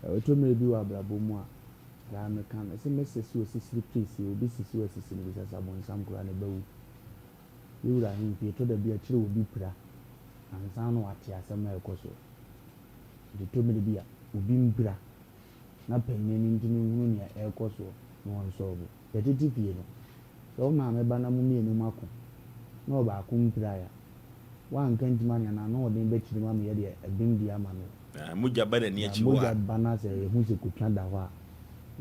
Ɛtɔ mmerɛ bi wɔ abrabɔ mu a, daa meka, mese mɛsɛ si osisiri piesie, obi sisi wo asisi no bisa sɛ abonsam koraa ne ba wu. Yɛ wura ahemfie, ɛtɔ da bi a kyerɛ obi pira ansa na wate asɛm a ɛkɔ soɔ. Nti ɛtɔ mmerɛ bi a, obi mpira na panin no ntumi nhunu nea ɛrekɔ soɔ na ɔnsɔɔvo. Yɛtete fie no, sɛ wo maame ba na mo mmienu moako na ɔbaako mpirae a, woanka ntimi anea n'anoɔden bɛkyiri mu ama yɛde ɛbem di ama no. Na mogya ba n'ani Na akyi hɔ mogya a. ba na sɛ yɛhu sɛ kotwa da hɔ a,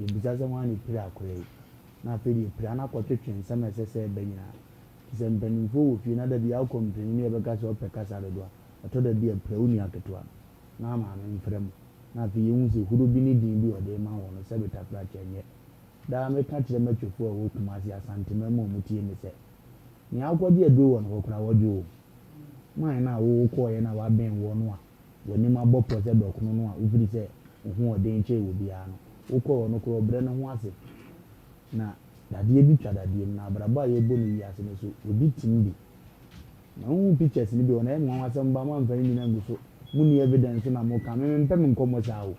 yɛbisa sɛ hwan na ɛpira akwadaa yi? Na afei deɛ pira no akɔtwetwe nsɛm a ɛsɛ sɛ ɛba nyinaa. Nti sɛ mpanimfoɔ wɔ fie na da biara wokɔ mpanin ne yɛbɛka sɛ ɔpɛ kasa dodo a, ɛtɔ da bi a pira wo nua ketewa no na maame mfrɛ mo. Na afei yɛhu sɛ huro bi ne din bi a ɔde rema wɔn no sɛbe tafrakyɛ nyɛ. Daa meka kyerɛ m'atwafoɔ a ɛwɔ Kumasi, Asanteman mu a wɔtie me sɛ, nea wokɔgye aduro wɔ ne hɔ koraa wɔdwo wo. Man no a wo wokɔeɛ no a wabɛn woɔ no a w'anim abɔ pɔ sɛ dɔkono no a wofiri sɛ wo ho ɔden kyɛn obiara no, wokɔe ɔno koraa ɔbrɛ ne ho ase. Na dadeɛ bi twa dadeɛ mu, na abrabɔ a yɛrebɔ no wiase no so, obi tim bi. Na wohu pictures no bi wɔ hɔ no, ɛyɛ me nwanwa sɛ moba moamfa ne nyinaa angu so, monni evidence so na moka. Me mempɛ me nkɔmmɔ saa o.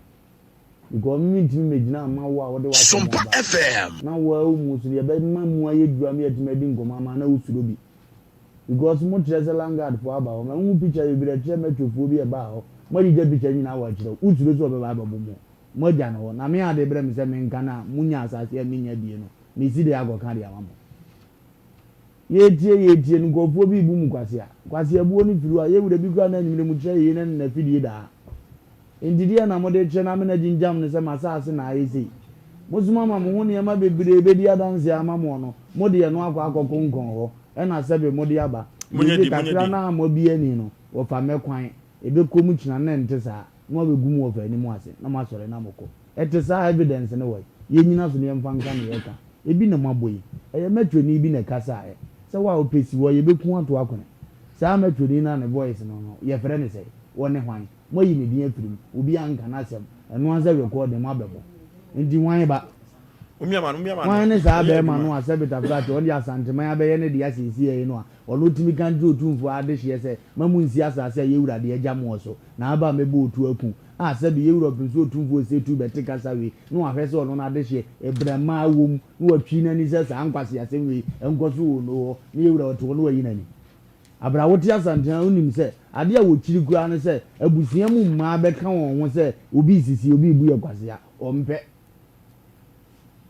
Because me mentumi mmɛgyina mma wo a wode w'asɛm Sompa aba, FM. na wo ara wo mu nso deɛ ɛbɛma mu ayɛ duru ama yɛatumi adi nkɔmmɔ ama na wosuro bi. Because mo kyerɛ sɛ landguard foɔ aba hɔ, mahu picture bebree ɛkyerɛ metro foɔ bi ɛbaa hɔ, mo agyigya picture no nyinaa wɔ akyerɛ wo, wo suro sɛ ɔbɛba abɛbo mo, mo agya no hɔ, na me ade brɛ me sɛ menka no a, mo nya asase a mennya bie no, mesi dɛn akɔka de ama mo? Yɛretie yɛretie no nkurɔfoɔ bi rebu mo kwasea, kwasea buo no firi hɔ a, yɛwura bi koraa na anwummerɛ mu kyerɛ yei ne ne n'afidie daa. Enti deɛn na mode rekyerɛ na amena gyingyam no sɛ m'asase na ayɛ sei? Mosoma ma mo ho nneɛma bebree bɛdi adanseɛ ama moɔ no, mode ɛno akɔ akɔkonkɔn hɔ, ɛna sɛbe mode aba. Monyɛ Biribi di, monyɛ kakra di. no a moabue ani no, wɔfa mmɛ kwan, ɛbɛkɔ mu kyena na ɛnte saa, na wɔabɛgu mo wɔfa anim ase, na moasɔre na mokɔ. Ɛte saa a, evidence no wɔ he? Yɛnnyina so na yɛmfa nka nea yɛka. Ebi na moabɔ yi. Ɛyɛ mɛtwani bi na ɛkasaeɛ sɛ wo a wopɛ si hɔ, yɛbɛku wo ato akone. Saa mɛtwani no a ne voice no no, yɛfrɛ no sɛn? Ɔne hwan? Moayi ne din afiri mu, obiara nka n'asɛm, ɛno ara sɛ recording moabɛbɔ. Nti hwan ba? Hwan ne saa bɛɛma no a sɛ Bitafra te ɔno deɛ Asanteman abɛyɛ ne dea seesei yi no a ɔno tumi ka nkyerɛ Otumfoɔ adehyeɛ sɛ ma mo nsi asaase a yɛwura de agya moɔ so na aba a mɛbɔ otuo aku a sɛbe yɛwura ɔpene so Otumfoɔ Osetu bɛte kasa wei na wahwɛ sɛ ɔno n'adehyeɛ ɛbrɛmaa wɔ mu na watwi n'ani sɛ saa nkwaseasɛm wei nkɔ so wɔ no hɔ na yɛwura ɔte hɔ na wayi n'ani. Bere a wote Asante ha no, wunim sɛ ade a wɔkyiri koraa ne sɛ abusua mu mmaa bɛka wɔn ho sɛ obi resisi, obi rebu yɛn kwasea. Wɔmpɛ.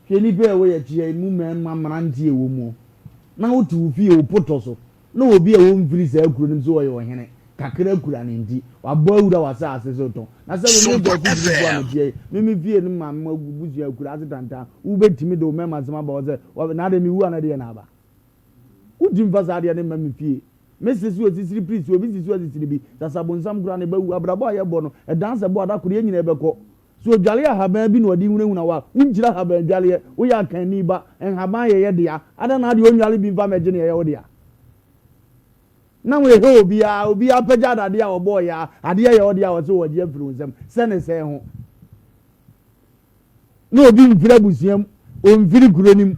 Hwɛ nnipa a ɛwɔ yɛn akyi ha yi mu mmarima mmerante a ɛwɔ mu. Na wote wo fie, wo potɔ so, na obi a ɔmfiri saa kuro no mu sɛ ɔyɛ ɔhene kakra kura no nti, wabɔ awura w'asase so retɔn. Na sɛ me Sompa nkurɔfo firi mpo a FM. meteɛ yi, me me fie no maame abusua akuraase tantan, wobɛtumi de wo mmarima nsɛm aba hɔ sɛ, na adɛn mewu a na ɛdeɛn na aba? Wontumi mfa saa adeɛ no mma me fie. Me se so asisiri piri so obi si so asisiri bi. Sasabonsam koraa ne ba wu. Abrabɔ a yɛbɔ no, ɛdan sɛ bɔ a da koro yɛn nyinaa bɛkɔ. So odwale ahaban bi na ɔde hunahuna wo a, wonkyiri ahaban dwaleɛ. Woyɛ akanni ba. Nhaban yɛ yɛ dea. Adɛn na adeɛ onnwale bi mfa mmɛgye nea ɛyɛ wo dea? Na wohwɛ obiara, obiara apagya dadeɛ a ɔbɔɔeɛ a, adeɛ yɛ wo dea a ɔse ɔregye afiri wo nsam. Sɛ ne sɛn ho. na obi mfiri abusua mu, ɔmfiri kuro no mu,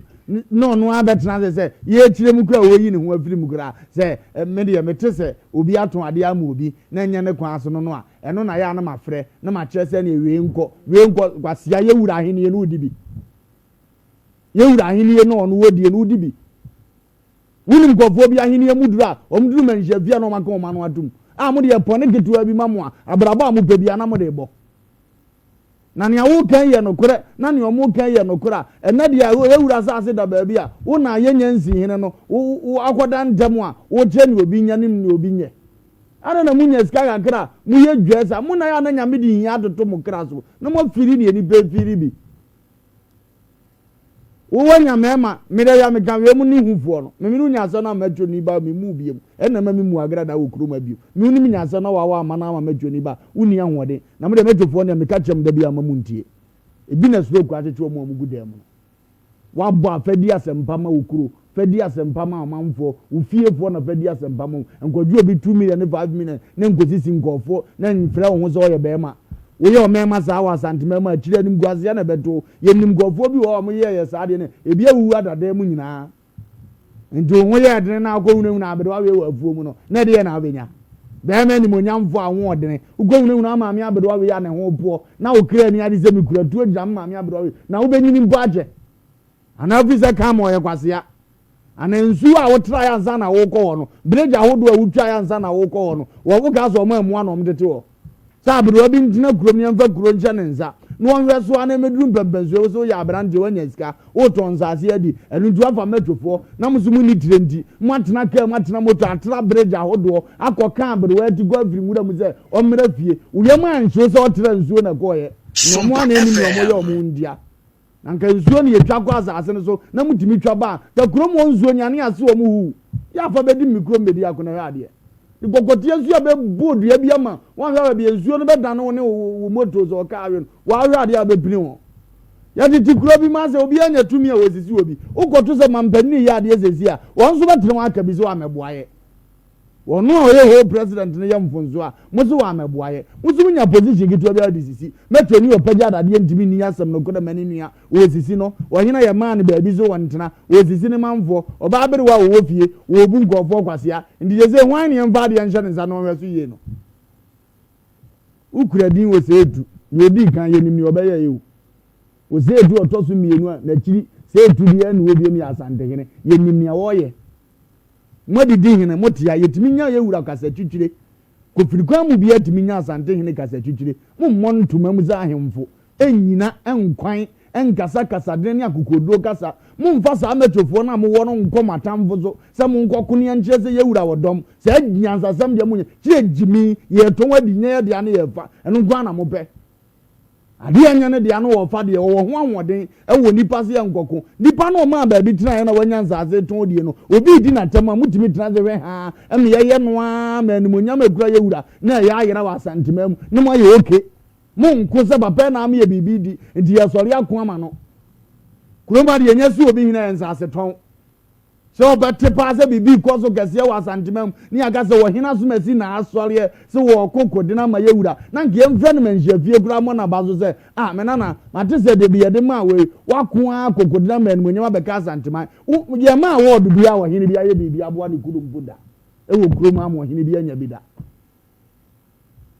na ɔno ara bɛtena ase sɛ yɛrekyerɛ mu koraa a ɔreyi ne ho afiri mu koraa sɛ me deɛ mete sɛ obi atɔn adeɛ ama obi na ɛnyɛ ne kwan so no no a, ɛno na yɛ a na mafrɛ na makyerɛ sɛ neɛ wei nkɔ, wei nkɔ, Kwasia yɛwura ahennie no wodi bi. Yɛwura ahennie no ɔno wɔdie no wodi bi. Wonim nkurɔfoɔ bi ahennie mu duru a wɔn duru manhyia fie a na wɔn aka wɔn ano atom a mo deɛ pɔne ketewa bi ma mo a abrabɔ a mopɛ biara na mode bɔ. Na nea woreka yi yɛ nokorɛ, na nea wɔreka yi yɛ nokorɛ a, ɛnnɛ deɛ yɛn wura asase da baabi a, wo na yɛnnya nsii hene no, wo, wo akɔda ntɛm a, wokyerɛ nea obi nyɛ ne nea obi nyɛ. Adɛn na monya sika kakra a, moyɛ dwɛɛ saa? Mo na yɛ a na Nyame de hia atoto mo kra so, na moafiri nea nnipa afiri bi. Wo wanya mɛɛma, me dɛ ya me ka wei mu ne hu foɔ no, me mene wo nya asɛm na mɛtwo ni ba me mu biom, ɛna ma me mu agrada wɔ kurom ha biom, me wo ne me nya asɛm na wawa ama na ama mɛtwo ni ba, wo ni ahoɔden, na mo deɛ mɛtwo foɔ deɛ me ka kyerɛ mo da bi ama mo ntie, ebi na stroke akyekye wɔn a wɔn gu dan mu no. Wabɔ a fa di asɛmpa ma wo kuro, fa di asɛmpa ma ɔmanfoɔ, wo fiefoɔ na fa di asɛmpa ma wɔn. Nkɔgye obi 2 million ne 5 million na nkɔsisi nkurɔfoɔ na mfrɛ wo ho sɛ ɔyɛ bɛrima. Woyɛ ɔmɛɛma saa wɔ Asanteman mu a, akyire animguaseɛ na ɛbɛto wo. Yɛnim nkurɔfoɔ bi wɔ hɔ a wɔyɛɛyɛ saa adeɛ no, ebi awuwu adadan mu nyinaa. Nti wo ho yɛɛ dene na wokɔhunahuna aberewa wei wɔ afuo mu no, na ɛdeɛn na wobɛnya? Bɛrima animuonyamfoɔ a wo ho ɔdene, wokɔhunahuna wo maame aberewa wei a ne ho repoɔ, na wo kra ani agye sɛ mekura tuo gyina me maame aberewa wei, na wobɛnyini mpo akyɛ? Anaa wofiri sɛ Karma ɔyɛ kwasea? Anaa nsuo a wotraeɛ ansa na worekɔ hɔ no, bridge ahodoɔ a wotwaeɛ ansa na worekɔ hɔ no, wɔ wokaa sɛ wɔn ammoa na wɔtete hɔ? Sɛ aberewa bi ntena kurom na yɛmfa kuro nhyɛ ne nsa na ɔnhwɛ so ara na ɛmmɛduru mpɛmpɛnsoɔ wo sɛ woyɛ aberanteɛ woanya sika, woretɔn nsase adi, ɛno nti woafa mɛtwofoɔ na mo nso monni tire nti moatena kaa mu atena moto atra bridge ahodoɔ akɔka aberewa atikɔ afiri nwura mu sɛ ɔmmra fie. Wo yam anhye wo sɛ ɔtraa nsuo na ɛkɔeɛ na wɔn ara na ɛnim nea wɔyɛ wɔn ntia. Na nka nsuo na yɛtwa kɔ asase no so na motumi twa ba a, nka kurom hɔ nsuo nyane ase wɔn huu. Yɛ afa bɛdi me kurom bɛdi ako na hwɛ adeɛ. De kɔkɔteɛ nsuo a bɛbɔ dua bi ama woanhwɛ a baabi a nsuo no bɛdane wo ne wo moto sɛ ɔkaa awe no woahwɛ adeɛ a wobɛpini ho. Yɛtete kuro bi mu asɛ obiara nya tumi a wɔsisi wɔ bi. Wokɔto sɛ mampanin reyɛ adeɛ sɛsi a, wɔn nso bɛtene wɔn aka bi sɛ wɔammɛboa yɛ. Ɔno a ɔyɛ whole president no yɛ mfonso a, mo se wammɛboa yɛ. Mo nso mo nya position ketewa biara de sisi. Mɛtɔ ni ɔpɛgya adadeɛ ntumi nni asɛm nokorɛ ma ne nua. Ɔresisi no. Ɔhene a yɛmaa no baabi so ɔntena. Ɔresisi ne manfoɔ. Ɔbaa aberewa a ɔwɔ fie. Ɔrebu nkurɔfoɔ kwasea. Nti seesei hwan ne yɛmfa adeɛ nhyɛ ne nsa na ɔnhwɛ so yie no? Wokura din Osei-Tutu. Nea ɔdii kan, yɛnim nea ɔbɛyɛeɛ o. Osei-Tutu a ɔtɔ so mmienu a n'akyiri Sei-Tutu biara nni hɔ biom yɛ Asantehene. Yɛnim nea ɔreyɛ. Moadidi hene, mote a, yɛtumi nya yɛn wura kasatwitwire. Kofiri kwan mu biara tumi nya Asante hene kasatwitwire. Mommɔ ntoma mu sɛ ahemfo, nnyina, nkwan, nkasa kasadene ne akokoɔduro kasa. Mommfa saa mɛtwofoɔ no a mowɔ no nkɔ mo atamfo so sɛ monkɔko ne yɛnkyerɛ sɛ yɛn wura wɔ dɔm. Saa nyansasɛm deɛ monyɛ. Kyerɛ gyimi, yɛretɔn adi, nyɛ yɛn dea ne yɛrefa. Ɛno nko ara na mopɛ. Adeɛ a ɛnyɛ ne dea no ɔfa deɛ ɔwɔ ho ahoɔden wɔ nipa se ɛnkɔko. Nipa no ɔmaa baabi tenaeɛ na wanya nsaase retɔn die no, obi redi n'atɛm a, motumi tena ase hwɛ haa ma yɛyɛ no ara ma animuonyam a ɛkura yɛ wura na ɛyɛ ayera wɔ Asanteman mu na moayɛ okay. Monko sɛ papa yi na ama yɛ biribi di nti yɛsɔre ako ama no. Kurom ha deɛ yɛnya si obi hene a ɛyɛ nsaase tɔn. Sɛ wɔbɛte paa sɛ biribi rekɔ so kɛseɛ wɔ Asanteman mu ne yɛaka sɛ ɔhene asomasi na asɔreɛ sɛ wɔreko koden ama yɛ wura, na anka yɛmfrɛ no manhyiafie koraa mmɔ n'aba so sɛ, Ah, me nana, mate sɛ da bi yɛde maa wei, woako ara akɔ koden ama animuonyam abɛka Asanteman. Wo, yɛmmaa wɔɔdo biara a ɔhene bi ayɛ biribi aboa ne kuro mpo da wɔ kurom ha ama ɔhene bi anya bi da.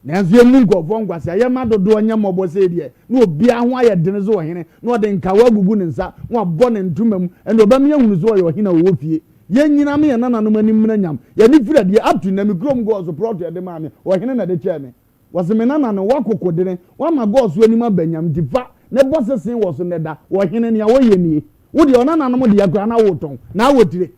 Nanso yɛmmu nkurɔfoɔ nkwasea, yɛmma dodoɔ nyɛ mmɔbɔ sei deɛ, na obiara ho ayɛ dene sɛ ɔhene, na ɔde nkawa agugu ne nsa, na wabɔ ne ntoma mu, ɛnde ɔbɛma yɛahunu sɛ ɔyɛ ɔhene a ɔwɔ fie. Yɛnnyina me yɛn nananom anim mmra nyam, yɛn ani firi adie, up to nnɛ, me kurom gɔɔso prɔto a ɛde maa me, ɔhene na ɛde kyɛɛ me. Wɔse me nana no, woakoko dene, woama gɔɔso anim aba nyam, nti fa, na bɔ sese wɔ so nnɛ da, ɔhene, nea wɔyɛ nie. Wo deɛ, ɔnananom deɛ koraa na woretɔn, na awotire.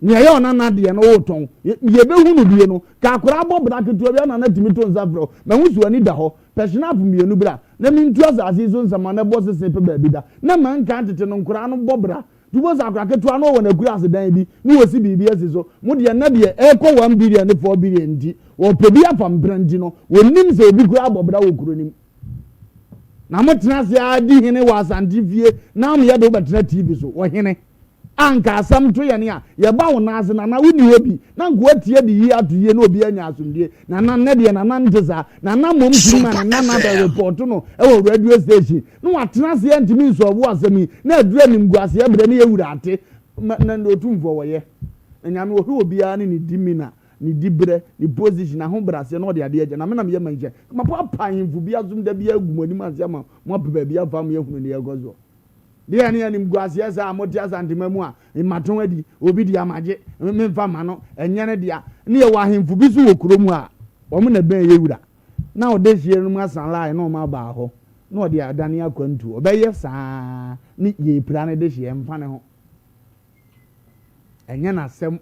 Nea ɛyɛ ɔnana deɛ no wotɔn. Yɛbɛhu no bie no, ka akwadaa bɔ bra ketewa bi a nana tumi to nsa frɛ wo. Mahu sɛ w'ani da hɔ. Pɛ hynaap mmienu bra na mentu asase yi so nsɛmma na bɔ sese pɛ baabi da. Na manka tete no nkwadaa no bɔ bra. Nti wobɛhu sɛ akwadaa ketewa no wɔ n'akuraase dan bi na wɔsi biribi asi so. Mo deɛ nnɛ deɛ ɛrekɔ one billion ne four billion nti wɔpɛ bi afa mpena nti no wɔnnim sɛ obi koraa bɔ bra wɔ kuro no mu. Na motena ase ara di hene wɔ Asante fie na moyɛ de wobɛtena TV so. Ɔhene. A anka asɛm to yɛn a, yɛba wo nan ase, Nana, wonni hɔ bi, na anka woatie de yie ato yie na obiara anya asomdwie. Nana, nnɛ deɛ Nana nte saa. Nana mmom tumi ma ne nana bɛ report no wɔ radio station, na watena ase antumi nsɔlvo asɛm yi, na aduru animguaseɛ berɛ na yɛwura ate. Ma, na, na Otumfoɔ wɔyɛ. Na Nyame ɔhwɛ obiara ne ne demeanor, ne diberɛ, ne position, n'ahobraseɛ na ɔde adeɛ agya. Na me na meyɛ manhyia. Mapoapoa ahemfo bi asom da biara agu mo anim ase ama moapɛ baabi afa ama yɛahunu deɛ ɛrekɔ soɔ. Deɛ ne animguaseɛ saa a mote Asantema mu a mmatɔn adi, obi dea magye, memfa mma no, ɛnyɛ ne dea. Ne yɛwɔ ahemfo bi nso wɔ kuro mu a wɔn na ɛbɛn yɛ wura. Na ɔde hyeɛ no mu asan line na wɔn aba hɔ na ɔde adane akwantuo. Ɔbɛyɛ saa ne yɛpira no de hyeɛ mfa ne ho. Ɛnyɛ n'asɛm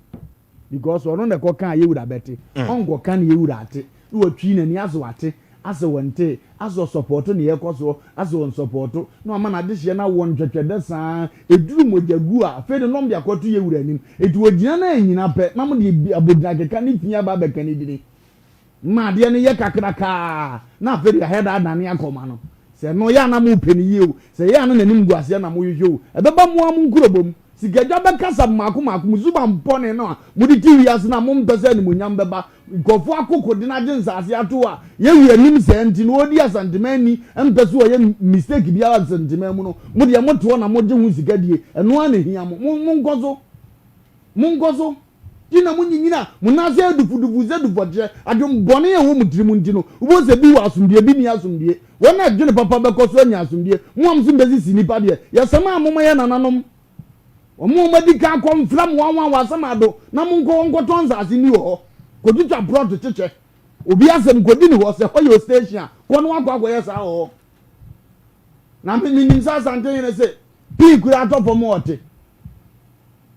because ɔno na ɛkɔ kaa yɛwura bɛte mm. ɔnkɔ ka ne yɛwura ate na watwi n'ani asɛ wate asɛ wɔnte asɛ ɔsɔpɔto ne yɛkɔ soɔ asɛ ɔnsɔpɔto na wama n'adehyeɛ no awɔ ntwɛtwɛdɛ saa ɛduru mogya gu a afei de nɔm de akɔto yɛwura anim ɛti wɔgyina no anyina pɛ na mode abɔgyina keka ne fi aba abɛka ne dini Ma adeɛ no yɛ kakrakaa na afei deɛ ayɛ dɛ adane akɔma no. Sɛ ɛno yɛ a na mopɛ no yie o, sɛ ɛyɛ a na n'anim gu aseɛ na mohwehwɛ o, ɛbɛba mo ara mo nkurobɔ mu. Sikadwa bɛkasa mmaako mmaako, mo suban bɔne no a mode te wiase no a mompɛ sɛ animuonyam bɛba nkurɔfoɔ akokoden agye nsaase ato hɔ a yɛn wura nim saa nti no ɔredi Asanteman ni mpɛ sɛ ɔyɛ mistake biara Asanteman mu no, mo deɛ mote hɔ na mogye ho sika die, ɛno ara na ɛhia mo. Mo, monkɔ so. Monkɔ so. Nti na monyinyini a mo nan ase ayɛ dufudufu sɛ dufɔkyeɛ, adwemmɔne a ɛwɔ mo tirim nti no, wobɛhu sɛ bi wɔ asomdwoeɛ, bi nni asomdwoeɛ. Wɔn a ɛdwene papa bɛkɔ so anya asomdwoeɛ. Mo a mo so mbɛsisi nnipa deɛ, yɛsɛm a momma yɛn nananom, wɔn a wɔadi kan akɔ mfra mo wanwan wɔ asamado na monkɔ hɔ nkɔtɔn nsase nni wɔ hɔ, kɔtwitwa prɔto kyekyɛ. Obi asɛm kɔdi ne hɔ, sɛ hɔ yɛ ostation a, kɔ na wakɔ akɔyɛ saa wɔ hɔ. Na me menim sɛ Asantehene se, pii koraa tɔ fam a ɔte.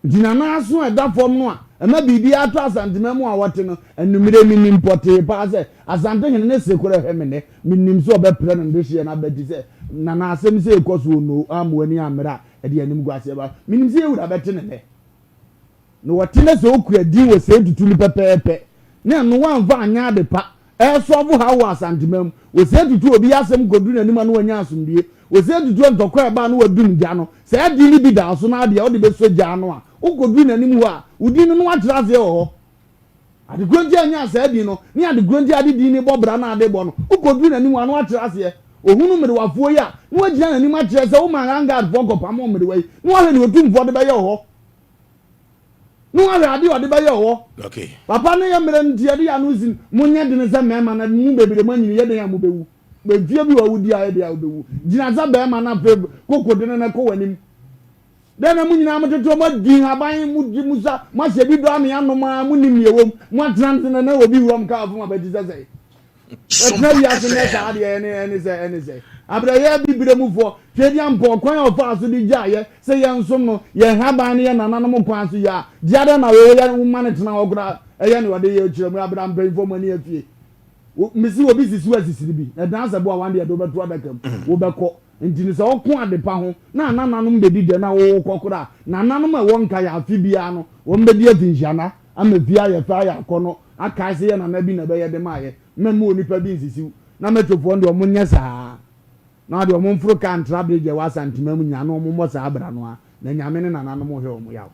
Nti Nana aso a ɛda fam no a ɛma biribiara tɔ Asanteman mu a wɔte no, anwummere menim pɔtee paa sɛ Asantehene ne se korɛ hwɛ me nnɛ, menim sɛ ɔbɛprɛ no dehyeɛ no abati sɛ Nana asɛm sei kɔ so onoo amma w'ani ammere a ɛde animguaseɛ ba. Menim sɛ yɛn wura bɛte no nnɛ. Na wɔte na sɛ okura din wɔ sɛɛ tutu no pɛpɛɛpɛ na ɛno wamfa anyɛ ade pa ɛresɔlvo haw wɔ Asanteman mu. Wɔ sɛɛ tutu obi asɛm kɔduru n'anim a na wanya asomdue. Wɔ sɛɛ tutu ntɔkwa a ɛba a na wadum gya no. Saa din no bi da wo so na adeɛ a wode bɛsɔ gya ano a wokɔduru n'anim hɔ a wo din no na wakyerɛ aseɛ wɔ hɔ. Ade korɔ nti a nyaa saa din no ne ade korɔ nti a ade din no bɔ bra na ade bɔ no, wokɔduru n'anim a na wakyerɛ aseɛ. Ɔhunu mmerewafoɔ yi a, na wagyina n'anim akyerɛ sɛ womaa Vanguardfoɔ kɔpamoo mmerewa yi, na wahwɛ nea Otumfoɔ de bɛyɛ wɔ hɔ. Na wahwɛ adeɛ a ɔde bɛyɛ wɔ hɔ. Papa no yɛ mmerɛ no nti yɛde yɛn ano si no, monyɛ dene sɛ mmarima na mo mu bebree moanyini, yɛ dɛn a mobɛwu? Mfeɛ bi wɔ hɔ wodi a yɛ dɛn a wobɛwu? Gyina sɛ barima na afei koko dene no kɔ w'anim. Dɛn na mo nyinaa motete hɔ, moadi nhaban, modi mo sa, moahyɛ bi dɔ ame anom ara, monnim nea ɛwɔ mu, moatena ntena na obi wura mo kaa fam abati sɛ sɛe. Ɛtena wiase nnɛ saa deɛ ɛne ɛne sɛ ɛne sɛ. Abrɛyɛ abibire mufoɔ, Tweaduampɔ, ɔkwan a ɔfaa so de gyaeɛ sɛ yɛnsom no, yɛn nhaban ne yɛn nananom kwan so yɛ a, gye adɛn na wei yɛ woma no tena hɔ koraa ɛyɛ nea ɔde yɛ kyerɛ mu abra mpanyinfoɔ mo ani afie. Mesi obi sisi wo asisiri bi, ɛdan sɛ boa wan deɛ ɛde wobɛto adaka mu, wobɛkɔ. Nti no sɛ ɔko ade pa ho na anananom bedi dɛ na wowokɔ koraa a, nananom a ɛwɔ nkae a afe biara no wɔbedi afinhyiana ama fie ayɛ fɛ ayɛ akɔnnɔ akae sɛ yɛ nana bi na ɛbɛyɛ de maayɛ. Mɛmma onipa bi nsisiw na mɛtwofoɔ no deɛ wɔnyɛ saa na deɛ wɔmforo kaa ntra bridge a ɛwɔ Asanteman mu nyinaa na wɔmmɔ saa bra no ara na Nyame ne nananom nhwɛ wɔn yaw.